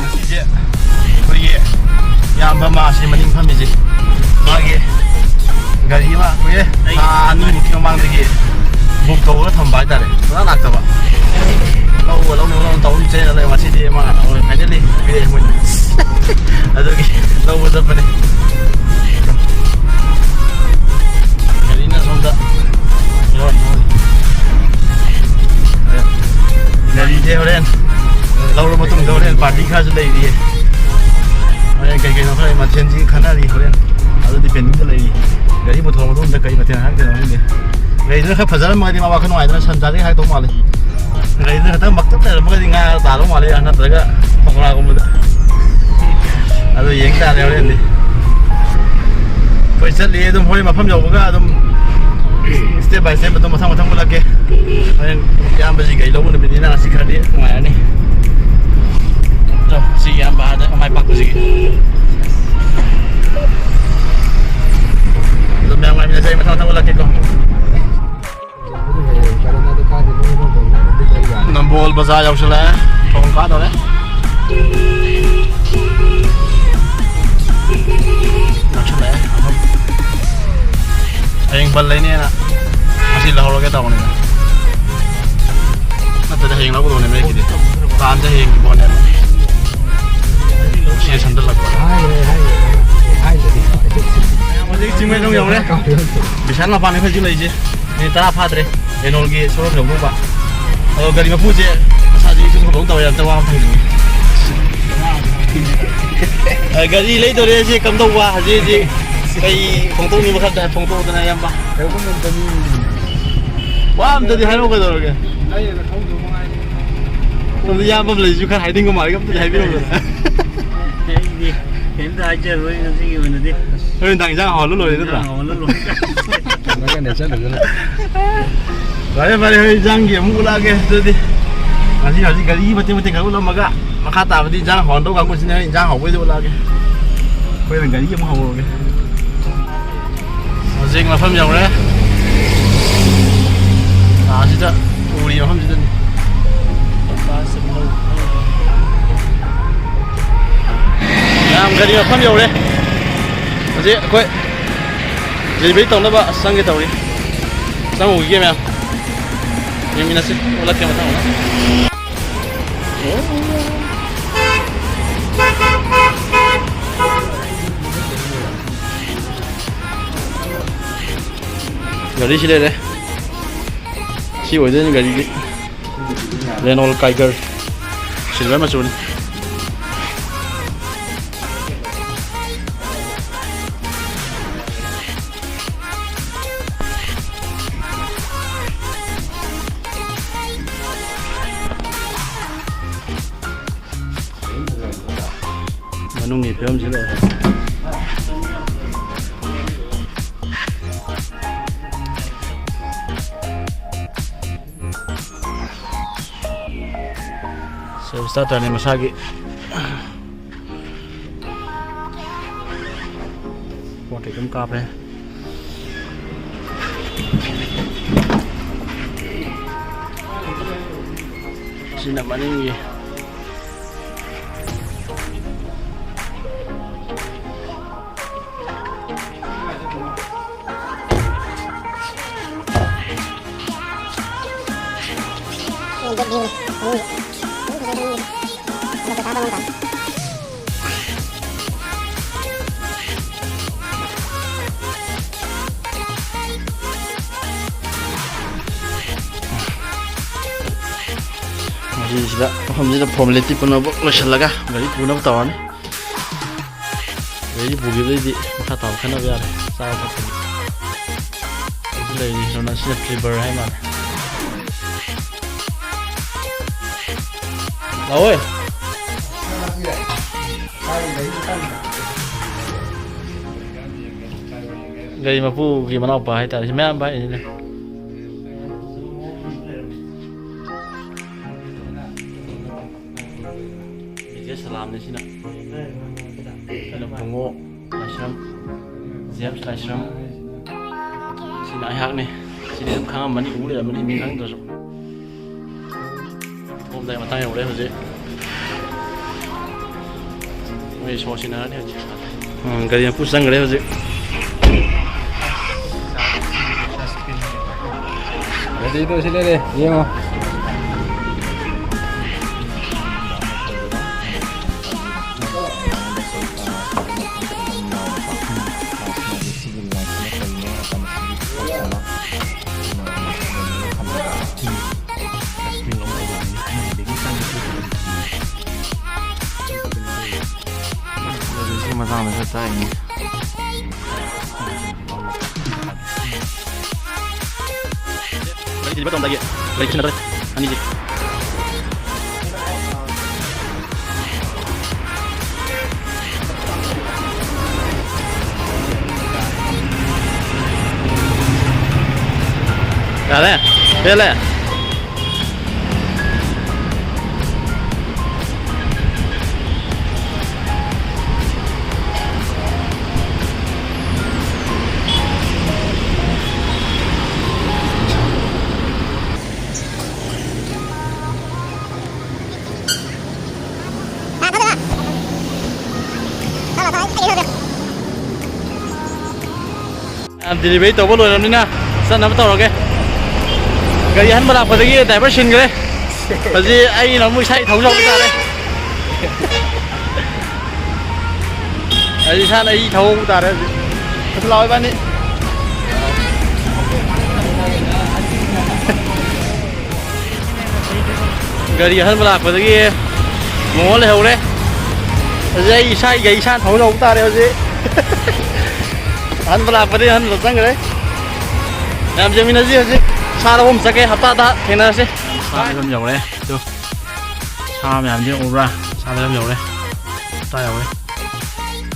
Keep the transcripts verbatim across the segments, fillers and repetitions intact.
ꯉꯁꯤꯁꯦ ꯑꯩꯈꯣꯏꯒꯤ ꯏꯌꯥꯝꯕ ꯑꯃ ꯑꯁꯤ ꯃꯅꯤꯡ ꯐꯝꯃꯤꯁꯦ, ꯃꯥꯒꯤ ꯒꯥꯔꯤ ꯑꯃ ꯀꯨꯏꯔꯦ, ꯊꯥ ꯑꯅꯤꯃꯨꯛꯀꯤ ꯃꯃꯥꯡꯗꯒꯤ ꯕꯨꯛ ꯇꯧꯔꯒ ꯊꯝꯕ ꯍꯥꯏꯇꯥꯔꯦ, ꯁꯨꯡꯂꯥꯛ ꯂꯥꯛꯇꯕ꯫ ꯂꯧꯕ ꯂꯧꯅꯕ ꯇꯧꯔ ꯆꯦꯟꯅ ꯂꯩ꯫ ꯉꯁꯤꯗꯤ ꯃꯥ finally ꯄꯤꯔꯛꯑꯦ ꯃꯣꯏꯅ꯫ ꯑꯗꯨꯒꯤ ꯂꯧꯕ ꯆꯠꯄꯅꯦ꯫ ꯒꯥꯔꯤꯅ ꯁꯣꯝꯗ ꯒꯥꯔꯤꯁꯦ ꯍꯣꯔꯦꯟ ꯂꯧꯔ ꯃꯇꯨꯡꯗ ꯍꯣꯔꯦꯟ party ꯈꯔꯁꯨ ꯂꯩꯔꯤꯌꯦ꯫ ꯍꯣꯔꯦꯟ ꯀꯩ ꯀꯩꯅꯣ ꯈꯔ ꯃꯊꯦꯜꯁꯤ ꯈꯟꯅꯔꯤ ꯍꯣꯔꯦꯟ꯫ ꯑꯗꯨꯗꯤ pending ꯗ ꯂꯩꯔꯤ꯫ ꯒꯥꯔꯤ ꯄꯨꯊꯣꯔꯛ ꯃꯇꯨꯡꯗ ꯀꯩ ꯃꯊꯦꯜ ꯍꯥꯏꯔꯛꯇꯣꯏꯅꯣ ꯈꯪꯗꯦ꯫ ꯒꯥꯔꯤꯗꯨꯅ ꯈꯔ ꯐꯖꯔꯝꯃꯒꯗꯤ ꯃꯥ ꯋꯥꯈꯜ ꯅꯨꯡꯉꯥꯏꯗꯅ ꯁꯟ ꯆꯥꯖꯒꯦ ꯍꯥꯏꯔꯛꯇꯧ ꯃꯥꯜꯂꯦ꯫ ꯒꯥꯔꯤꯗꯨꯅ ꯈꯤꯇꯪ ꯃꯛꯇꯞ ꯂꯩꯔꯝꯃꯒꯗꯤ ꯉꯥ ꯇꯥꯗꯧ ꯃꯥꯜꯂꯦ, ꯅꯠꯇ꯭ꯔꯒ ꯄꯀꯣꯔꯥꯒꯨꯝꯕꯗ꯫ ꯑꯗꯨ ꯌꯦꯡ ꯇꯥꯔꯦ ꯍꯣꯔꯦꯟꯗꯤ꯫ ꯑꯩꯈꯣꯏ ꯆꯠꯂꯤ ꯑꯗꯨꯝ, ꯍꯣꯔꯦꯟ ꯃꯐꯝ ꯌꯧꯕꯒ ꯑꯗꯨꯝ step by step ꯑꯗꯨꯝ ꯃꯊꯪ ꯃꯊꯪ ꯎꯠꯂꯛꯀꯦ꯫ ꯍꯣꯔꯦꯟ ꯏꯌꯥꯝꯕꯁꯤ ꯒꯥꯔꯤ ꯂꯧꯕ ꯅꯨꯃꯤꯠꯅꯤꯅ ꯉꯁꯤ ꯈꯔꯗꯤ ꯅꯨꯡꯉꯥꯏꯔꯅꯤ꯫ ꯑꯗꯣ ꯁꯤ ꯏꯌꯥꯝꯕ ꯑꯥꯗ ꯃꯥꯏ ꯄꯥꯛꯄꯁꯤꯒꯤ꯫ ꯑꯗꯨꯝ ꯃꯌꯥꯝ ꯉꯥꯏꯃꯤꯟꯅꯁꯦ, ꯑꯩ ꯃꯊꯪ ꯃꯊꯪ ꯎꯠꯂꯛꯀꯦꯀꯣ꯫ ꯅꯝꯕꯣꯜ ꯕꯖꯥꯔ ꯌꯧꯁꯤꯜꯂꯛꯑꯦ꯫ ꯊꯣꯡ ꯀꯥꯗꯧꯔꯦ꯫ ꯅꯛꯁꯤꯜꯂꯛꯑꯦ ꯃꯐꯝ꯫ ꯍꯌꯦꯡ ꯕꯟ ꯂꯩꯅꯦꯅ ꯉꯁꯤ ꯂꯧꯍꯧꯔꯒꯦ ꯇꯧꯕꯅꯤꯗ꯫ ꯅꯠꯇ꯭ꯔꯗꯤ ꯍꯌꯦꯡ ꯂꯧꯒꯗꯧꯅꯦ ꯑꯩꯒꯤꯗꯤ꯫ ꯄ꯭ꯂꯥꯟꯁꯦ ꯍꯌꯦꯡꯒꯤ ꯄꯣꯠꯅꯦꯕ꯫ ꯁꯤ ꯁꯟꯗꯜꯂꯛꯄ꯫ ꯍꯧꯖꯤꯛ ꯆꯤꯡꯃꯩꯔꯣꯡ ꯌꯧꯔꯦ꯫ ꯕꯤꯁꯥꯜ ꯃꯄꯥꯟꯅꯤ ꯑꯩꯈꯣꯏ ꯍꯧꯖꯤꯛ ꯂꯩꯔꯤꯁꯦ꯫ ꯃꯤꯅꯤꯠ ꯇꯔꯥ ꯐꯥꯗ꯭ꯔꯦ꯫ ꯔꯦꯅꯣꯜꯒꯤ showroom ꯌꯧꯗꯧꯕ꯫ ꯑꯗꯣ ꯒꯥꯔꯤ ꯃꯄꯨꯁꯦ ꯃꯁꯥꯁꯦ ꯏꯁꯨ ꯈꯔ ꯇꯧꯋꯦ, ꯑꯝꯇ ꯋꯥ ꯑꯃ ꯍꯪꯅꯤꯡꯉꯤ꯫ ꯑ, ꯒꯥꯔꯤ ꯂꯩꯗꯧꯔꯦ ꯁꯤ ꯀꯝꯗꯧꯕ? ꯍꯧꯖꯤꯛ ꯍꯧꯖꯤꯛ ꯀꯩ ꯐꯣꯡꯗꯣꯛꯅꯤꯡꯕ ꯈꯔ ꯇꯥꯏ, ꯐꯣꯡꯗꯣꯛꯎꯗꯅ ꯏꯌꯥꯝꯕ꯫ ꯋꯥ ꯑꯝꯇꯗꯤ ꯍꯥꯏꯔꯛꯑꯣ ꯀꯩꯗꯧꯔꯒꯦ? ꯑꯗꯨ ꯏꯌꯥꯝꯕ ꯑꯃ ꯂꯩꯁꯨ ꯈꯔ ꯍꯥꯏꯅꯤꯡꯕ ꯃꯥꯜꯂꯦ, ꯑꯝꯇꯗꯤ ꯍꯥꯏꯕꯤꯔꯝꯃꯣ꯫ ꯑꯩꯗꯤ ꯀꯩꯝꯇ ꯍꯥꯏꯖꯔꯣꯏ ꯉꯁꯤꯒꯤ ꯑꯣꯏꯅꯗꯤ꯫ ꯍꯣꯔꯦꯟ ꯅꯨꯡꯗꯥꯡ ꯏꯟꯖꯥꯡ ꯍꯥꯎꯍꯜꯂ ꯂꯣꯏꯔꯦ ꯅꯠꯇ꯭ꯔꯥ? ꯏꯟꯖꯥꯡ ꯍꯥꯎꯍꯜꯂ ꯂꯣꯏꯔꯦ꯫ ꯅꯪꯅ ꯆꯠꯂꯨꯗꯅ꯫ ꯐꯔꯦ, ꯐꯔꯦ, ꯍꯣꯏ, ꯏꯟꯖꯥꯡꯒꯤ ꯑꯃꯨꯛ ꯎꯠꯂꯛꯑꯒꯦ꯫ ꯑꯗꯨꯗꯤ ꯉꯁꯤ ꯍꯧꯖꯤꯛ ꯒꯥꯔꯤꯒꯤ ꯃꯇꯦꯛ ꯃꯇꯦꯛ ꯈꯔ ꯎꯠꯂꯝꯃꯒ, ꯃꯈꯥ ꯇꯥꯕꯗꯤ ꯏꯟꯖꯥꯡ ꯍꯥꯎꯍꯟꯗꯧ ꯀꯥꯡꯕꯨꯁꯤꯅ ꯏꯟꯖꯥꯡ ꯍꯥꯎꯕꯩꯗ ꯎꯠꯂꯛꯑꯒꯦ꯫ ꯑꯩꯈꯣꯏꯅ ꯒꯥꯔꯤ ꯑꯃꯨꯛ ꯍꯧꯔꯒꯦ꯫ ꯍꯧꯖꯤꯛ ꯃꯐꯝ ꯌꯧꯔꯦ꯫ ꯑꯁꯤꯗ ꯎꯔꯤ ꯃꯐꯝꯁꯤꯗꯅꯤ꯫ ꯃꯌꯥꯝ ꯒꯥꯔꯤ ꯃꯐꯝ ꯌꯧꯔꯦ꯫ ꯍꯧꯖꯤꯛ ꯑꯩꯈꯣꯏ delivery ꯇꯧꯅꯕ ꯆꯪꯒꯦ ꯇꯧꯔꯤ꯫ ꯆꯪꯉꯨꯈꯤꯒꯦ ꯃꯌꯥꯝ꯫ ꯌꯦꯡꯃꯤꯟꯅꯁꯤ꯫ ꯎꯠꯂꯛꯀꯦ ꯃꯊꯪ ꯑꯃꯨꯛ꯫ ꯒꯥꯔꯤꯁꯤ ꯂꯩꯔꯦ꯫ ꯁꯤ ꯑꯣꯏꯗꯣꯏꯅꯤ ꯒꯥꯔꯤꯗꯤ꯫ Renault Kiger꯫ Silver ꯃꯆꯨꯅꯤ꯫ ꯃꯅꯨꯡꯒꯤ ꯐꯤꯕꯝꯁꯤ ꯂꯣꯏꯔꯦ꯫ Self starterꯅꯤ ꯃꯁꯥꯒꯤ꯫ Portrait ꯑꯗꯨꯝ ꯀꯥꯞꯄꯦ꯫ ꯁꯤꯅ ꯃꯅꯤꯡꯒꯤ꯫ ꯃꯁꯤꯁꯤꯗ, ꯃꯐꯝꯁꯤꯗ formality ꯄꯨꯝꯅꯃꯛ ꯂꯣꯏꯁꯤꯜꯂꯒ ꯒꯥꯔꯤ ꯄꯨꯅꯕ ꯇꯧꯔꯅꯤ꯫ ꯒꯥꯔꯤ ꯄꯨꯈꯤꯕꯗꯩꯗꯤ ꯃꯈꯥ ꯇꯥꯕ ꯈꯟꯅꯕ ꯌꯥꯔꯦ꯫ ꯆꯥꯕ ꯊꯛꯄꯒꯤ꯫ ꯑꯗꯨ ꯂꯩꯔꯤ, ꯁꯣꯝꯅ ꯁꯤꯅ flipper ꯍꯥꯏ ꯃꯥꯜꯂꯦ꯫ ꯂꯥꯛꯑꯣꯏ꯫ ꯒꯥꯔꯤ ꯃꯄꯨꯒꯤ ꯃꯅꯥꯎꯄꯥ ꯍꯥꯏꯇꯥꯔꯦ, ꯁꯤ ꯃꯌꯥꯝꯕ ꯍꯥꯏꯁꯤꯅꯦ꯫ ꯃꯦꯖꯔ ꯁꯂꯥꯝꯅꯦ ꯁꯤꯅ꯫ ꯁꯤꯅ ꯄꯨꯡꯉꯣ ꯂꯥꯏꯁ꯭ꯔꯝ, ꯖꯦꯝꯁ ꯂꯥꯏꯁ꯭ꯔꯝ꯫ ꯁꯤꯅ ꯑꯩꯍꯥꯛꯅꯤ꯫ ꯁꯤꯗꯤ ꯑꯗꯨꯝ ꯈꯪꯉꯝꯃꯅꯤ, ꯎ ꯂꯩꯔꯝꯃꯅꯤ, ꯃꯤ ꯈꯪꯗ꯭ꯔꯁꯨ꯫ ꯊꯣꯛꯂꯝꯗꯥꯏ ꯃꯇꯥꯡ ꯌꯧꯔꯦ ꯍꯧꯖꯤꯛ꯫ ꯃꯣꯏ ꯁꯣ ꯁꯤꯟꯅꯔꯅꯤ ꯍꯧꯖꯤꯛ꯫ ꯎꯝ, ꯒꯥꯔꯤ ꯃꯄꯨ ꯆꯪꯈ꯭ꯔꯦ ꯍꯧꯖꯤꯛ꯫ ꯒꯥꯔꯤꯗꯣ ꯁꯤ ꯂꯩꯔꯦ, ꯌꯦꯡꯉꯣ꯫ ꯁꯤ ꯃꯇꯥꯡꯗ ꯈꯔ ꯇꯥꯛꯏꯅꯦ꯫ ꯂꯩ ꯊꯤꯟꯕ ꯇꯧꯔꯝꯗꯥꯏꯒꯤ ꯂꯩ ꯁꯤꯟꯅꯗ꯭ꯔꯦ꯫ ꯑꯅꯤꯁꯦ꯫ ꯌꯥꯔꯦ꯫ ꯄꯦꯜꯂꯦ꯫ ꯗꯤꯂꯤꯚꯔꯤ ꯇꯧꯕ ꯂꯣꯏꯔꯕꯅꯤꯅ ꯆꯠꯅꯕ ꯇꯧꯔꯒꯦ꯫ ꯒꯥꯔꯤ ꯑꯍꯟꯕ ꯂꯥꯛꯄꯗꯒꯤ ꯗ꯭ꯔꯥꯏꯚꯔ ꯁꯤꯟꯈ꯭ꯔꯦ꯫ ꯍꯧꯖꯤꯛ ꯑꯩꯅ ꯑꯃꯨꯛ ꯏꯁꯥ ꯏꯊꯧ ꯌꯥꯎꯕ ꯇꯥꯔꯦ꯫ ꯑꯩ ꯏꯁꯥꯅ ꯑꯩ ꯊꯧꯍꯧꯕ ꯇꯥꯔꯦ ꯍꯧꯖꯤꯛ꯫ ꯑꯗꯨ ꯂꯥꯛꯑꯣ ꯏꯕꯥꯅꯤ꯫ ꯒꯥꯔꯤ ꯑꯍꯟꯕ ꯂꯥꯛꯄꯗꯒꯤ ꯃꯣꯃꯣ ꯂꯩꯍꯧꯔꯦ꯫ ꯍꯧꯖꯤꯛ ꯑꯩ ꯏꯁꯥꯒꯤ ꯒꯥꯔꯤ ꯏꯁꯥꯅ ꯊꯧꯖꯍꯧꯕ ꯇꯥꯔꯦ ꯍꯧꯖꯤꯛ꯫ ꯑꯍꯟꯕ ꯂꯥꯛꯄꯗꯒꯤ ꯑꯍꯟꯕ ꯆꯪꯈ꯭ꯔꯦ꯫ ꯌꯥꯝ ꯌꯦꯡꯃꯤꯟꯅꯁꯤ ꯍꯧꯖꯤꯛ꯫ ꯁꯥ ꯂꯧꯕ ꯑꯃ ꯆꯠꯀꯦ, ꯍꯞꯇꯥꯗ ꯊꯦꯡꯅꯔꯁꯤ꯫ ꯁꯥ ꯂꯩꯐꯝ ꯌꯧꯔꯦ꯫ ꯇꯨ꯫ ꯁꯥ ꯃꯌꯥꯝꯗꯤ ꯎꯕ꯭ꯔꯥ? ꯁꯥ ꯂꯩꯔꯝ ꯌꯧꯔꯦ꯫ ꯁꯥ ꯌꯧꯔꯦ꯫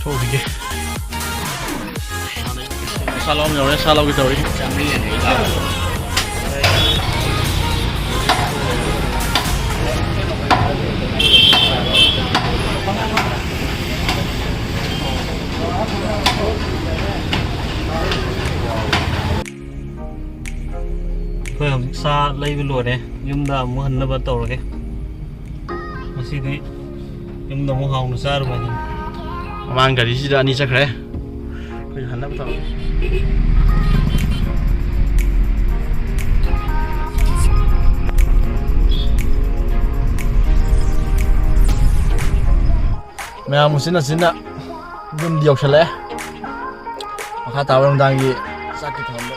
ꯊꯣꯛꯈꯤꯒꯦ꯫ ꯁꯥ ꯂꯧꯔꯝ ꯌꯧꯔꯦ꯫ ꯁꯥ ꯂꯧꯒꯦ ꯇꯧꯔꯤ꯫ ꯑꯩꯈꯣꯏ ꯍꯧꯖꯤꯛ ꯁꯥ ꯂꯩꯕ ꯂꯣꯏꯔꯦ꯫ ꯌꯨꯝꯗ ꯑꯃꯨꯛ ꯍꯟꯅꯕ ꯇꯧꯔꯒꯦ꯫ ꯉꯁꯤꯗꯤ ꯌꯨꯝꯗ ꯑꯃꯨꯛ ꯍꯥꯎꯅ ꯆꯥꯔꯨꯕ ꯍꯥꯏꯗꯨꯅꯤ꯫ ꯃꯃꯥꯡ ꯒꯥꯔꯤꯁꯤꯗ ꯑꯅꯤ ꯆꯠꯈ꯭ꯔꯦ꯫ ꯑꯩꯈꯣꯏꯁꯨ ꯍꯟꯅꯕ ꯇꯧꯔꯒꯦ꯫ ꯃꯌꯥꯝ ꯎꯆꯤꯟ ꯅꯥꯆꯤꯟꯅ ꯌꯨꯝꯗꯤ ꯌꯧꯁꯜꯂꯛꯑꯦ꯫ ꯃꯈꯥ ꯇꯥꯕ ꯅꯨꯡꯗꯥꯡꯒꯤ ꯆꯥꯛꯀꯤ ꯊꯧꯔꯝꯗ꯫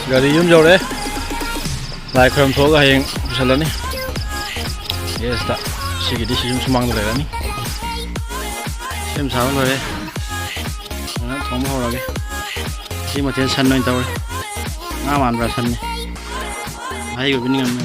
ꯒꯥꯔꯤ ꯌꯨꯝ ꯌꯧꯔꯦ꯫ ꯂꯥꯏ ꯈꯨꯔꯨꯝ ꯊꯣꯛꯑꯒ ꯍꯌꯦꯡ ꯄꯨꯁꯜꯂꯅꯤ꯫ ꯒꯦꯁꯇ꯫ ꯁꯤꯒꯤꯗꯤ ꯁꯤ ꯌꯨꯝ ꯁꯨꯃꯥꯡꯗ ꯂꯩꯔꯅꯤ꯫ ꯁꯦꯝ ꯁꯥꯕ ꯂꯣꯏꯔꯦ꯫ ꯑꯗꯨꯅ ꯊꯣꯡꯕ ꯍꯧꯔꯒꯦ꯫ ꯁꯤ ꯃꯊꯦꯜ ꯁꯟ ꯑꯣꯏꯅ ꯇꯧꯔꯦ꯫ ꯉꯥ ꯃꯥꯟꯕ꯭ꯔꯥ? ꯁꯟꯅꯤ꯫ ꯍꯥꯏꯒ ꯄꯤꯅꯤꯡꯉꯝꯃꯤ꯫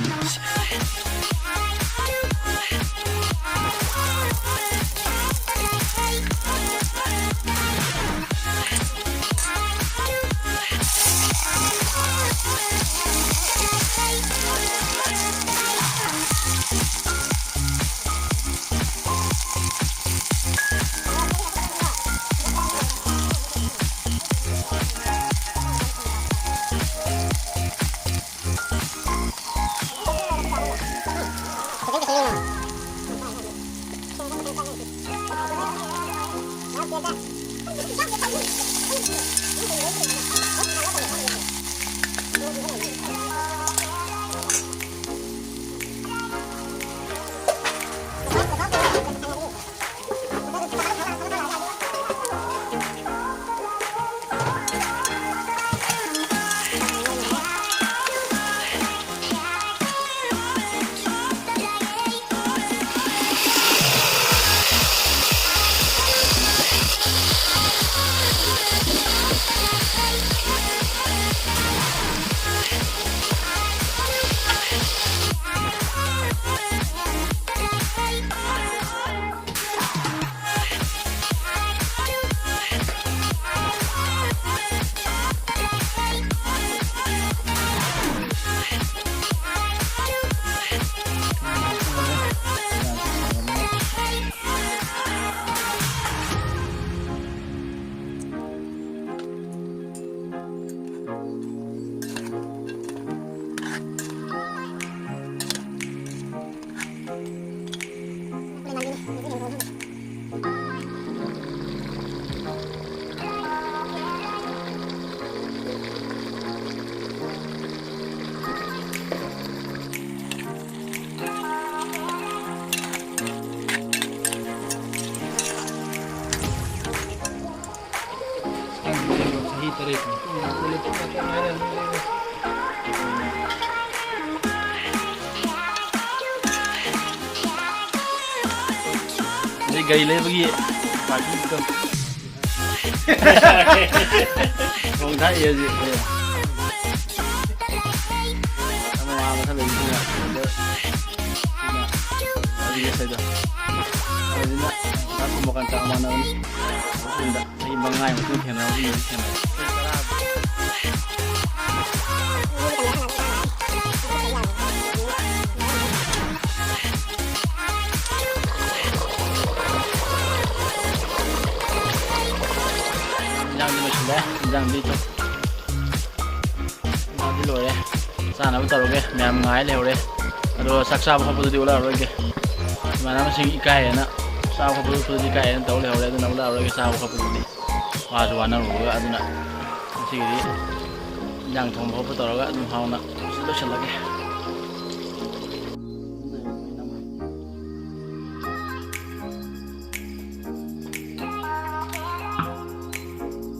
ꯒꯥꯔꯤ ꯂꯩꯕꯒꯤ ꯄꯥꯔꯇꯤꯗꯣ꯫ ꯊꯣꯡ ꯊꯥꯛꯏ ꯍꯧꯖꯤꯛ꯫ ꯑꯃ ꯃꯥ ꯃꯊꯛ ꯂꯩꯕꯁꯤꯅ ꯑꯗꯨꯒꯤ ꯉꯁꯥꯏꯗꯣ꯫ ꯑꯗꯨꯅ ꯆꯥꯛ ꯊꯣꯡꯕ ꯀꯥꯟ ꯆꯥꯛ ꯃꯥꯟꯅꯕꯅꯤ꯫ ꯆꯍꯤ ꯃꯉꯥꯒꯤ ꯃꯇꯨꯡ ꯊꯦꯡꯅꯕ, ꯃꯇꯨꯡ ꯊꯦꯡꯅꯕ꯫ ꯏꯟꯖꯥꯡꯗꯤ ꯂꯣꯏꯁꯤꯜꯂꯦ꯫ ꯏꯟꯖꯥꯡꯗꯤ ꯆꯥꯛ, ꯏꯟꯖꯥꯡꯗꯤ ꯂꯣꯏꯔꯦ꯫ ꯆꯥꯅꯕ ꯇꯧꯔꯒꯦ꯫ ꯃꯌꯥꯝ ꯉꯥꯏ ꯂꯩꯍꯧꯔꯦ꯫ ꯑꯗꯣ ꯆꯥꯛ ꯆꯥꯕ ꯈꯣꯠꯄꯗꯨꯗꯤ ꯎꯠꯂꯛꯑꯔꯣꯏꯒꯦ꯫ ꯏꯃꯥꯟꯅꯕꯁꯤꯡ ꯏꯀꯥꯏꯌꯦꯅ, ꯆꯥꯕ ꯈꯣꯠꯄꯗꯨꯗꯤ ꯏꯀꯥꯏꯌꯦꯅ ꯇꯧ ꯂꯩꯍꯧꯔꯦ꯫ ꯑꯗꯨꯅ ꯎꯠꯂꯛꯑꯔꯣꯏꯒꯦ ꯆꯥꯕ ꯈꯣꯠꯄꯗꯨꯗꯤ꯫ ꯋꯥꯁꯨ ꯋꯥꯅꯔꯨꯔꯒ꯫ ꯑꯗꯨꯅ ꯉꯁꯤꯒꯤꯗꯤ ꯏꯟꯖꯥꯡ ꯊꯣꯡꯕ ꯈꯣꯠꯄ ꯇꯧꯔꯒ ꯑꯗꯨꯝ ꯍꯥꯎꯅ ꯂꯣꯏꯁꯤꯜꯂꯒꯦ꯫